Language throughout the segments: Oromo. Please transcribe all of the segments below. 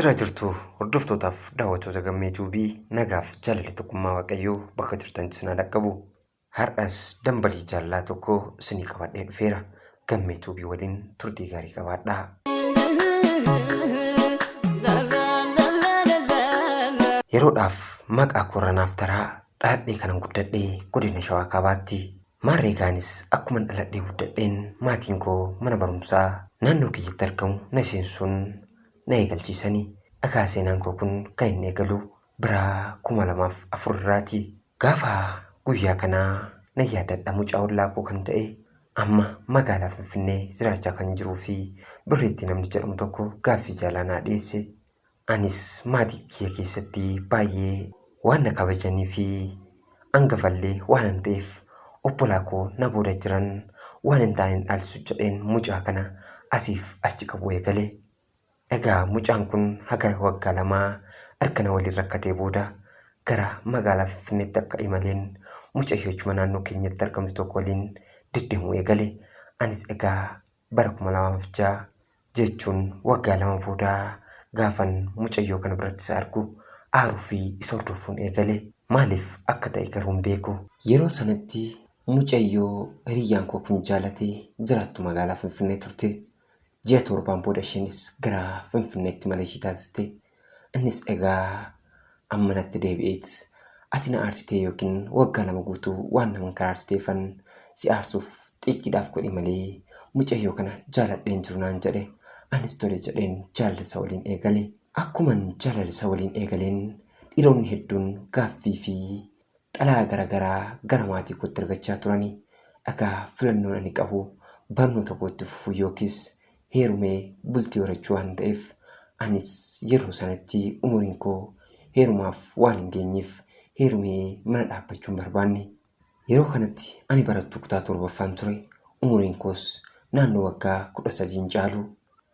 Jira jirtu hordoftootaaf daawwattoota Gammee Tuubii, nagaaf jaalalli tokkummaa Waaqayyoo bakka jirtanitti isin haa dhaqqabu. Har'as dambalii jaalalaa tokko isinii qabadhee dhufeera. Gammee Tuubii waliin turtii gaarii qabaadhaa. Yeroodhaaf maqaa koorra naaf taraa, dhaladhee kanan guddadhe godina Shawaa Kaabaatti. Maarree gaanis akkuman dhaladhee guddadheen maatiin koo mana barumsaa naannoo kiyyatti argamu na seensuun na eegalchiisani. Egaa seenaan koo kun kan inni eegalu bara 2004 irraati. Gaafa guyyaa kanaa nan yaadadha, mucaa ollaa koo kan ta'e, amma magaalaa Finfinnee jiraachaa kan jiruu fi Birreettii namni jedhamu tokko gaaffii jaalalaa naa dhiyeesse. Anis maatii kiyya keessatti baay'ee waan na kabajanii fi angafallee waanan ta'eef, obbolaa koo na booda jiran waan hin taane hin dhaalchisu jedheen mucaa kana asiif achi qabuu eegale. Egaa mucaan kun haga waggaa lamaa erga na waliin rakkatee booda gara magaalaa Finfinneetti akka imaleen mucayyoochuma naannoo keenyatti argamtu tokko waliin deddeemuu eegale. Anis egaa bara 2006 jechuun waggaa 2 booda gaafan mucayyoo kana biratti isa argu aaruu fi isa hordofuun eegale. Maaliif akka ta'e garuu hin beeku. Yeroo sanatti mucayyoo hiriyyaan koo kun jaalate jiraattu magaalaa Finfinnee turte. Ji'a torbaan booda isheenis gara Finfinneetti mala ishii taasiste. Innis egaa amma natti deebi'eet, ati na aarsitee yookiin waggaa 2 guutuu waan na mankaraarsiteefan si aarsuuf xiiqiidhaaf godhe malee mucayyoo kana jaaladheen jiru naan jedhe. Anis tole jedheen jaalala isa waliin eegale. Akkuman jaalala isa waliin eegaleen dhiironni hedduun gaaffii fi xalayaa garagaraa gara maatii kootti ergachaa turani. Egaa filannoon ani qabu barnoota koo itti fufuu yookiis heerumee bultii horachuu waan ta'eef, anis yeroo sanatti umuriin koo heerumaaf waan hin geenyeef heerumee mana dhaabbachuu hin barbaanne. Yeroo kanatti ani barattuu kutaa 7ffaan ture. Umuriin koos naannoo waggaa 13 hin caalu.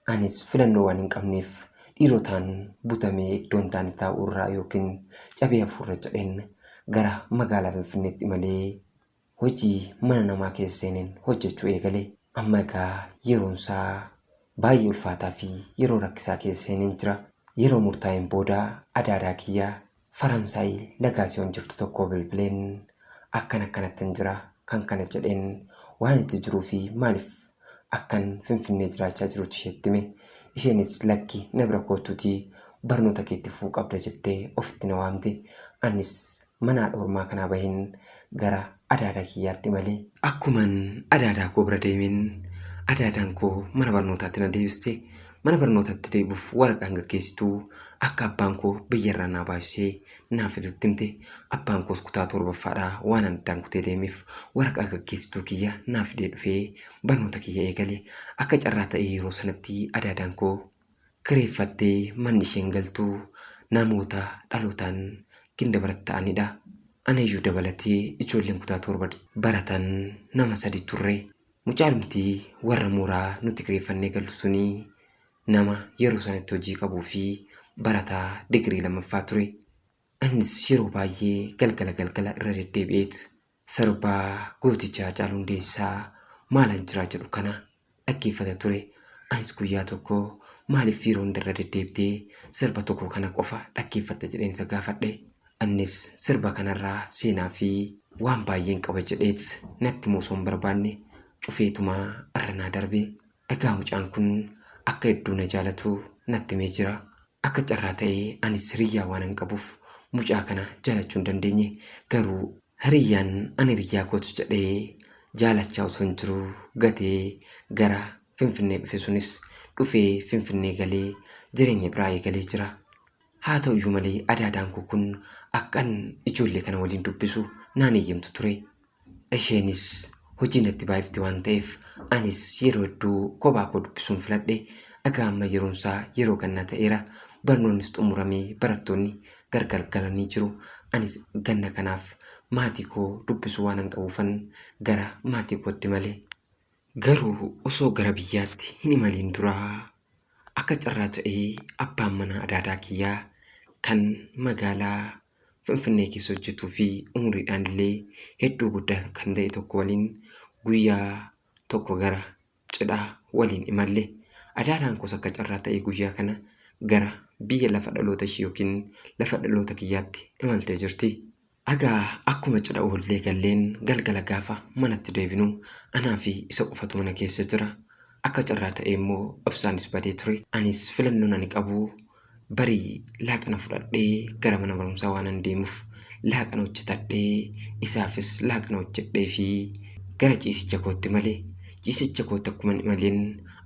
Anis filannoo waan hin qabneef dhiirotaan butamee iddoo hin taane taa'uu irraa yookiin cabee hafuu irra jedheen gara magaalaa Finfinneetti imalee hojii mana namaa keessa seeneen hojjechuu eegale. Amma egaa yeroon isaa baay'ee ulfaataa fi yeroo rakkisaa keessa seeneen jira. Yeroo murtaa'een booda adaadaa kiyya Faransaay Lagaasiyoon jirtu tokkoo bilbileen, akkan akkanattin jira kan kana jedheen waan itti jiruu fi maaliif akkan Finfinnee jiraachaa jirutti isheetti hime. Isheenis lakki, na bira koottuutii barnoota kee itti fufuu qabda jettee ofitti na waamte. Anis mana haadha ormaa kanaa baheen gara adaadaa kiyyaatti imale. Akkuman adaadaa koo bira deemeen adaadaan koo mana barnootaatti na deebiste. Mana barnootaatti deebi'uuf waraqaan gaggeessituu akka abbaan koo biyyarraa naa baasisee naa fidutti himte. Abbaan koos kutaa 7ffaadhaa waan addaan kutee deemeef waraqaa gaggeessituu kiyya naa fidee dhufee barnoota kiyya eegale. Akka carraa ta'ee yeroo sanatti adaadaan koo kireeffattee manni isheen galtu namoota dhalootaan Gindabarat ta'anidha. Anayyuu dabalatee ijoolleen kutaa 7 baratan nama sadi turre. Mucaadhumti warra mooraa nuti kireeffannee gallu suni nama yeroo sanatti hojii qabuu fi barataa digirii lammaffaa ture. Innis yeroo baay'ee galgala galgala irra deddeebi'eet sirba gooticha Haacaaluu Hundeessaa Maalan Jiraa jedhu kana dhaggeeffata ture. Anis guyyaa tokko, maaliif yeroo hunda irra deddeebitee sirba tokko kana qofa dhaggeeffatta jedheen isa gaafadhe. Innis sirba kanarraa seenaa fi waan baay'een qaba jedheet natti himuu osoo hin barbaanne cufeetuma irra naa darbe. Egaa mucaan kun akka hedduu na jaalatu natti himee jira. Akka carraa ta'ee anis hiriyyaa waanan qabuuf mucaa kana jaalachuu hin dandeenye. Garuu hiriyyaan ani hiriyyaa kooti jedhee jaalachaa osoo hin jiruu gatee gara Finfinnee dhufe sunis dhufee Finfinnee galee jireenya biraa eegalee jira. Haa ta'uyyuu malee adaadaan koo kun akkan ijoollee kana waliin dubbisu naan eeyyamtu ture. Isheenis hojii natti baay'ifti waan ta'eef anis yeroo hedduu kophaa koo dubbisuun filadhe. Egaa amma yeroon isaa yeroo gannaa ta'eera. Barnoonnis xumuramee barattoonni gargar galanii jiru. Anis ganna kanaaf maatii koo dubbisuu waanan qabuufan gara maatii kootti imale. Garuu osoo gara biyyaatti hin imaliin dura akka carraa ta'ee abbaan manaa adaadaa kiyyaa kan magaalaa Finfinnee keessa hojjetuu fi umuriidhaan illee hedduu guddaa kan ta'e tokko waliin guyyaa tokko gara cidhaa waliin imalle. Adaadaan koos akka carraa ta'ee guyyaa kana gara biyya lafa dhaloota ishii yookiin lafa dhaloota kiyyaatti imaltee jirti. Egaa akkuma cidha oollee galleen galgala gaafa manatti deebinu anaa fi isa qofatu mana keessa jira. Akka carraa ta'ee immoo ibsaanis badee ture. Anis filannoon ani qabu barii laaqana fudhadhee gara mana barumsaa waanan deemuuf laaqana hojjetadhee isaafis laaqana hojjedhee fi gara ciisicha kootti malee ciisicha kootti akkuma imaleen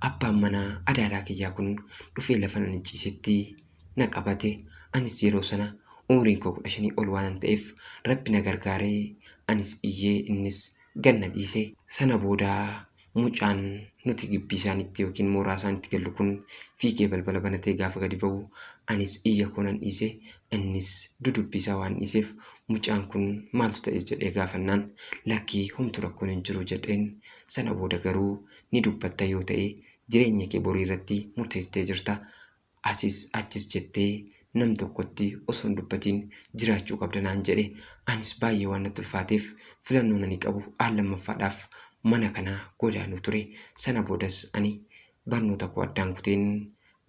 abbaan manaa adaadaa kiyyaa kun dhufee lafa ani ciisetti na qabate. Anis yeroo sana umriin koo 15 ol waanan ta'eef Rabbi na gargaaree anis iyyee innis ganna dhiise. Sana booda mucaan nuti gibbii isaanitti yookiin mooraa isaanitti gallu kun fiigee balbala banatee gaafa gadi ba'u anis iyya koo nan dhiise, innis dudubbii isaa waan dhiiseef mucaan kun maaltu ta'e jedhee gaafannaan lakkii homtuu rakkoon hin jiru jedheen. Sana booda garuu ni dubbatta yoo ta'e jireenya kee borii irratti murteessitee jirta. Asis achis jettee nam tokkotti osoo hin dubbatiin jiraachuu qabda naan jedhe. Anis baay'ee waan natti ulfaateef filannoon ani qabu al lammaffaadhaaf mana kanaa godaanuu ture. Sana boodas ani barnoota koo addaan kuteen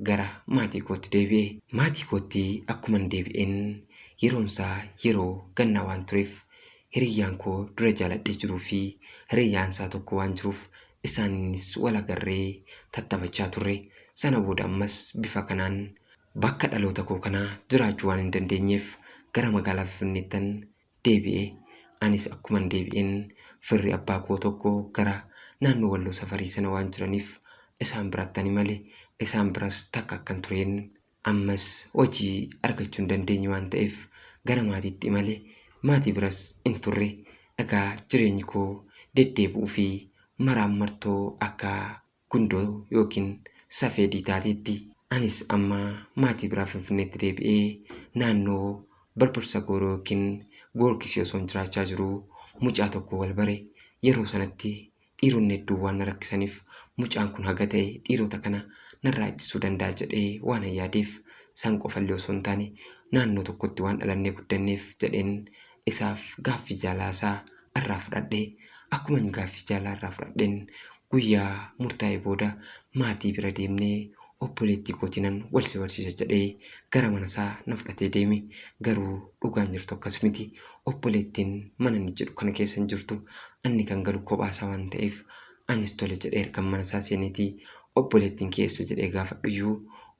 gara maatii kootti deebi'e. Maatii kootti akkuman deebi'een yeroon isaa yeroo gannaa waan tureef hiriyyaan koo dura jaaladhee jiruu fi hiriyyaan isaa tokko waan jiruuf isaanis wal agarree tattaphachaa turre. Sana booda ammas bifa kanaan bakka dhaloota koo kanaa jiraachuu waan hin dandeenyeef gara magaalaa Finfinneettan deebi'e. Anis akkuman deebi'een firri abbaa koo tokko gara naannoo Walloo safarii sana waan jiraniif isaan birattani malee isaan biras takka akkan tureen ammas hojii argachuu hin dandeenye waan ta'eef gara maatiitti imale. Maatii biras hin turre. Egaa jireenyi koo deddeebi'uu fi maraan martoo akka gundoo yookiin safeedii taateetti. Anis amma maatii biraa Finfinneetti deebi'ee naannoo Birbirsa Gooroo yookiin Goorgisii osoo hin jiraachaa jiruu mucaa tokko wal bare. Yeroo sanatti dhiironni hedduun waan na rakkisaniif mucaan kun haga ta'e dhiirota kana narraa ittisuu danda'a jedhee waan yaadeef san qofallee osoo hin taane naannoo tokkotti waan dhalannee guddanneef jedheen isaaf gaaffii jaalaasaa irraa fudhadhe. Akkuma gaaffii jaalaa irraa fudhadheen guyyaa murtaa'e booda maatii bira deemnee obboleettii kootiinan wal si barsiisa jedhee gara mana isaa na fudhatee deeme. Garuu dhugaan jirtu akkas miti. Obboleettiin mana inni jedhu kana keessa hin jirtu. Inni kan galu kophaa isaa waan ta'eef anis tole jedhee erga mana isaa seeneetii obboleettiin keessa jedhee gaafadhuyyuu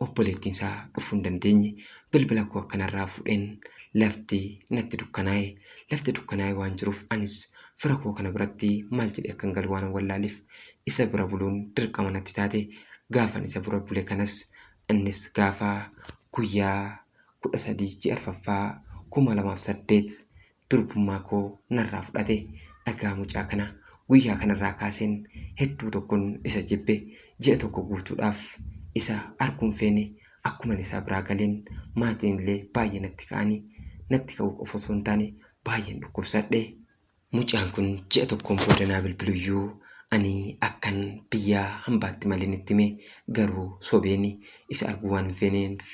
obboleettiin isaa dhufuu hin dandeenye. Bilbila koo akkanarraa fuudheen lafti natti dukkanaa'e. Lafti dukkanaa'e waan jiruuf anis fira koo kana biratti maal jedhee akkan galu waan wallaaleef isa bira buluun dirqama natti taate. Gaafan isa bira bule kanas innis gaafa guyyaa 13 ji'a 4ffaa 2008 durbummaa koo narraa fudhate. Egaa mucaa kana guyyaa kanarraa kaaseen hedduu tokkoon isa jibbe. Ji'a tokko guutuudhaaf isa arguun feene. Akkuman isaa biraa galeen maatiin illee baay'ee natti ka'anii natti ka'uu qofa osoo hin taane baay'een dhukkubsadhe. Mucaan kun ji'a tokkoon booda naa bilbiluyyuu ani akkan biyya hambaatti malee itti hime, garuu sobeeni isa arguu waan hin feeneef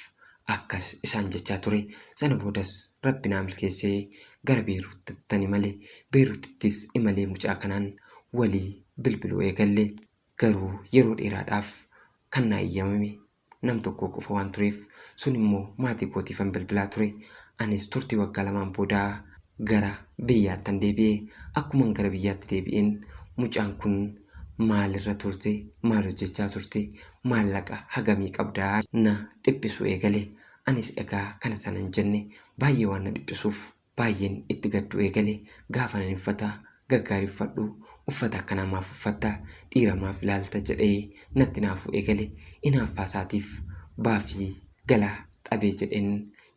akkas isaan jechaa ture. Sana boodas Rabbi naa milkeessee gara Beeruutittani malee Beeruutittis imalee mucaa kanaan walii bilbiluu eegalle. Garuu yeroo dheeraadhaaf kan naa eeyyamame nam tokko qofa waan tureef sun immoo maatii kootiifan bilbilaa ture. Anis turtii waggaa 2 booda gara biyyaattan deebi'e. Akkuman gara biyyaatti deebi'een mucaan kun maalirra turte, maal hojjechaa turte, maallaqa hagamii qabdaa na dhiphisuu eegale. Anis egaa kana sana hin jenne baay'ee waan na dhiphisuuf baay'een itti gadduu eegale. Gaafa nan uffata gaggaarii uffadhu uffata akkanaa maaf uffatta, dhiira maaf ilaalta jedhee natti naafuu eegale. Inaaffaa isaatiif baafii galaa dhabee jedheen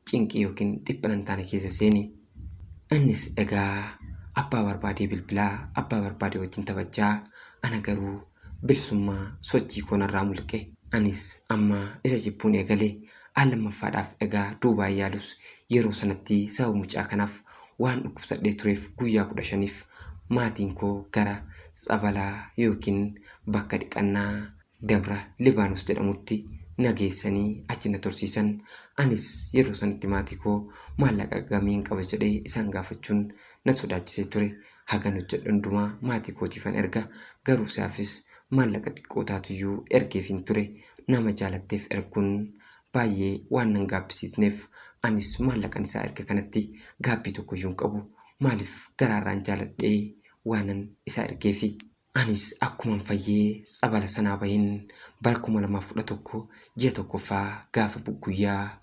cinqii yookiin dhiphina hin taane keessa seene. Innis egaa abbaa barbaadee bilbilaa, abbaa barbaadee wajjin taphachaa ana garuu bilisummaa sochii koo narraa mulqe. Anis amma isa jibbuun eegale. Al lammaffaadhaaf egaa duubaan yaalus yeroo sanatti sababa mucaa kanaaf waan dhukkubsadhee tureef guyyaa 15f maatiin koo gara tsabalaa yookiin bakka dhiqannaa Dabra Libaanos jedhamutti na geessanii achi na tursiisan. Anis yeroo sanatti maatii koo maallaqa gamiin qaba jedhee isaan gaafachuun na sodaachisee ture. Hagan hojjedhu hundumaa maatii kootiifan erga, garuu isaafis maallaqa xiqqoo taatuyyuu ergeefiin ture. Nama jaalatteef erguun Baay'ee waan nan gaabbisiisneef anis maallaqan isaa erga kanatti gaabbii tokkoyyuu hin qabu. Maaliif garaarraan jaaladhee waanan isa ergeefi. Anis akkuman fayyee tsabala sanaa baheen bara 2011 ji'a tokkoffaa gaafa guyyaa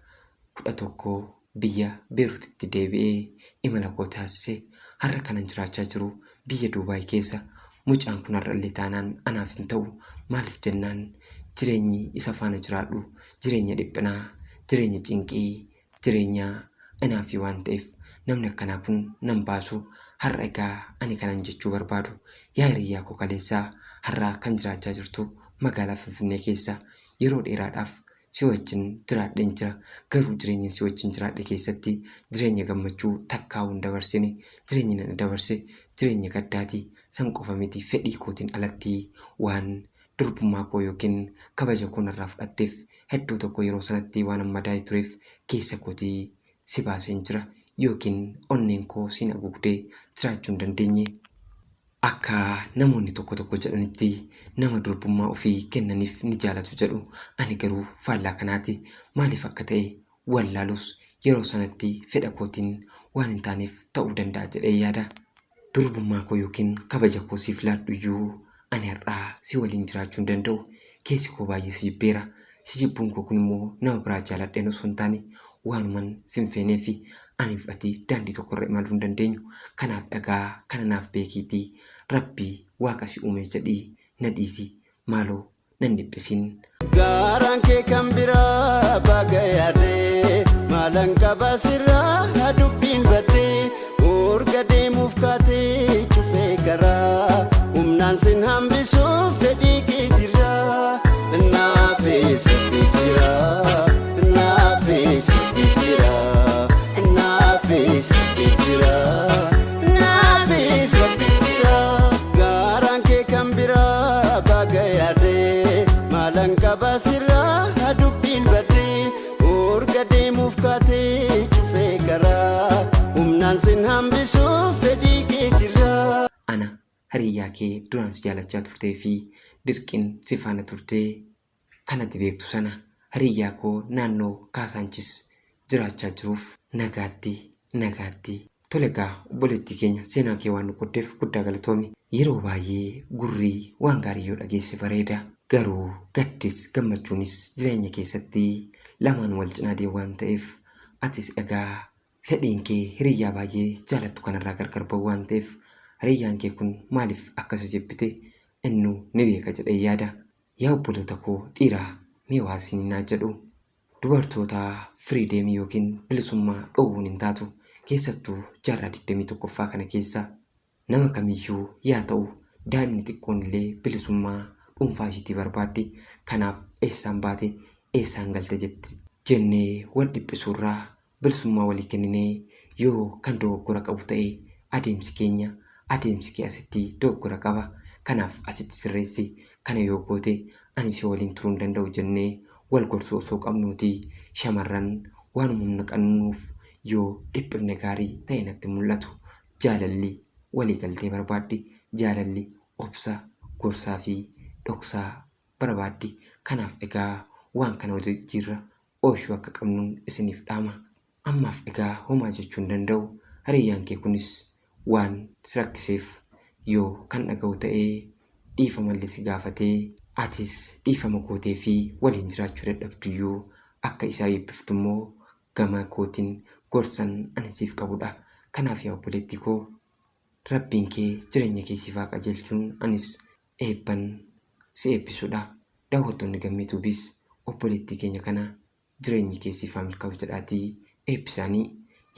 11 biyya Beerutitti deebi'ee imala koo taasise. Har'a kanan jiraachaa jiru biyya Duubaay keessa. Mucaan kun har'allee taanaan anaaf hin ta'u. Maaliif jennaan jireenyi isa faana jiraadhu jireenya dhiphinaa, jireenya cinqii, jireenya inaafii waan ta'eef namni akkanaa kun nan baasu. Har'a egaa ani kanan jechuu barbaadu yaa hiriyyaa koo kaleessaa har'a kan jiraachaa jirtu magaalaa Finfinnee keessa yeroo dheeraadhaaf si wajjin jiraadheen jira. Garuu jireenya si wajjin jiraadhe keessatti jireenya gammachuu takkaa'uu hin dabarsine. Jireenyi nan dabarse jireenya gaddaati. San qofa miti fedhii kootiin alatti waan durbummaa koo yookiin kabaja koo narraa fudhatteef hedduu tokko yeroo sanatti waan madaa'ee tureef keessa kootii si baaseen jira yookiin onneen koo siin haguugdee jiraachuu hin dandeenye. Akka namoonni tokko tokko jedhanitti nama durbummaa ofii kennaniif ni jaalatu jedhu. Ani garuu faallaa kanaati. Maaliif akka ta'e wallaalus yeroo sanatti fedha kootiin waan hin taaneef ta'uu danda'a jedhee yaada. Durbummaa koo yookiin kabaja koo siif laadhu iyyuu ani har'aa si waliin jiraachuu hin danda'u. Keessi koo baay'ee si jibbeera. Si jibbuun koo kun immoo nama biraa jaaladheen osoo hin taane waanuman sin feeneefi aniif ati daandii tokkorra imaluu hin dandeenyu. Kanaaf dhagaa kana naaf beekiitii Rabbii waaqa si uume jedhii na dhiisi maaloo nan dhiphisiin. Gaaraan kee kan biraa baga yaadee maalan qaba sirraa dubbiin badee urga deemuuf kaatee cufee karaa humnaan sin hambisuuf fedhii kee jira naafis rabbi jira naafis rabbi jira naafis rabbi jira naafis rabbi jira gaaraan kee kan biraa baga yaadee maalan qaba sirraa dubbiin badee urga deemuuf kaatee cufee karaa humnaan sin hambisuuf fedhii kee jira. Ana hiriyyaa kee duraan si jaalachaa turtee fi dirqiin si faana turtee kanatti beektu sana hiriyyaa koo naannoo Kaasaanchis jiraachaa jiruuf nagaatti nagaatti. Tole egaa obboleettii keenya seenaa kee waan nu qooddeef guddaa galatoomi. Yeroo baay'ee gurri waan gaarii yoo dhageesse bareeda. Garuu gaddis gammachuunis jireenya keessatti lamaan wal cinaa deemu waan ta'eef atis egaa fedhiin kee hiriyyaa baay'ee jaalattu kanarraa gargar ba'u waan ta'eef hiriyyaan kee kun maaliif akkasa jibbite innuu ni beeka jedhee yaada. Yaa obboloota koo dhiiraa mee waa isiniin naa jedhu. Dubartoota firiideemii yookiin bilisummaa dhoowwuun hin taatu. Keessattuu jaarraa 21ffaa kana keessa nama kamiyyuu yaa ta'u daa'imni xiqqoon illee bilisummaa dhuunfaa ishiitii barbaaddi. Kanaaf eessaan baate eessaan galte jetti jennee wal dhiphisuurraa bilisummaa walii kenninee yoo kan dogoggora qabu ta'e adeemsi keenya adeemsi kee asitti dogoggora qaba. Kanaaf asitti sirreessi. Kana yoo goote ani si waliin turuu hin danda'u jennee wal gorsuu osoo qabnuuti shamarran waanuma humna qabnuuf yoo dhiphifne gaarii ta'e natti mul'atu. Jaalalli walii galtee barbaaddi. Jaalalli obsa, gorsaa fi dhoksaa barbaaddi. Kanaaf egaa waan kana hojiirra oolchuu akka qabnuun isiniif dhaama. Ammaaf egaa homaa jechuu hin danda'u. Hiriyyaan kee kunis waan si rakkiseef yoo kan dhaga'u ta'ee dhiifamallee si gaafatee atis dhiifama gootee fi waliin jiraachuu dadhabduyyuu akka isaa eebbiftu immoo gama kootiin gorsan ani siif qabudha. Kanaaf yaa obboleettii koo Rabbiin kee jireenya kee siif haa qajeelchuun anis eebban si eebbisuudha. Daawwattoonni Gammee Tuubiis obboleettii keenya kana jireenyi kee siif haa milkaa'u jedhaatii eebbisaanii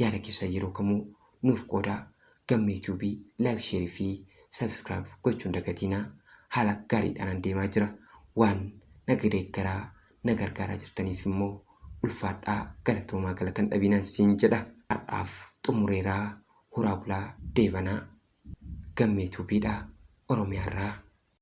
yaada keessan yeroo kamuu nuuf qoodaa. Gammee Tuubii like, share fi subscribe gochuun dagatiinaa. Haala gaariidhaan deemaa jira. Waan na deeggaraa na gargaaraa jirtaniif immoo ulfaadhaa galatoomaa galatan dhabinaan siin jedha. Har'aaf xumureeraa horaa bulaa deebanaa. Gammee Tuubiidha Oromiyaarraa.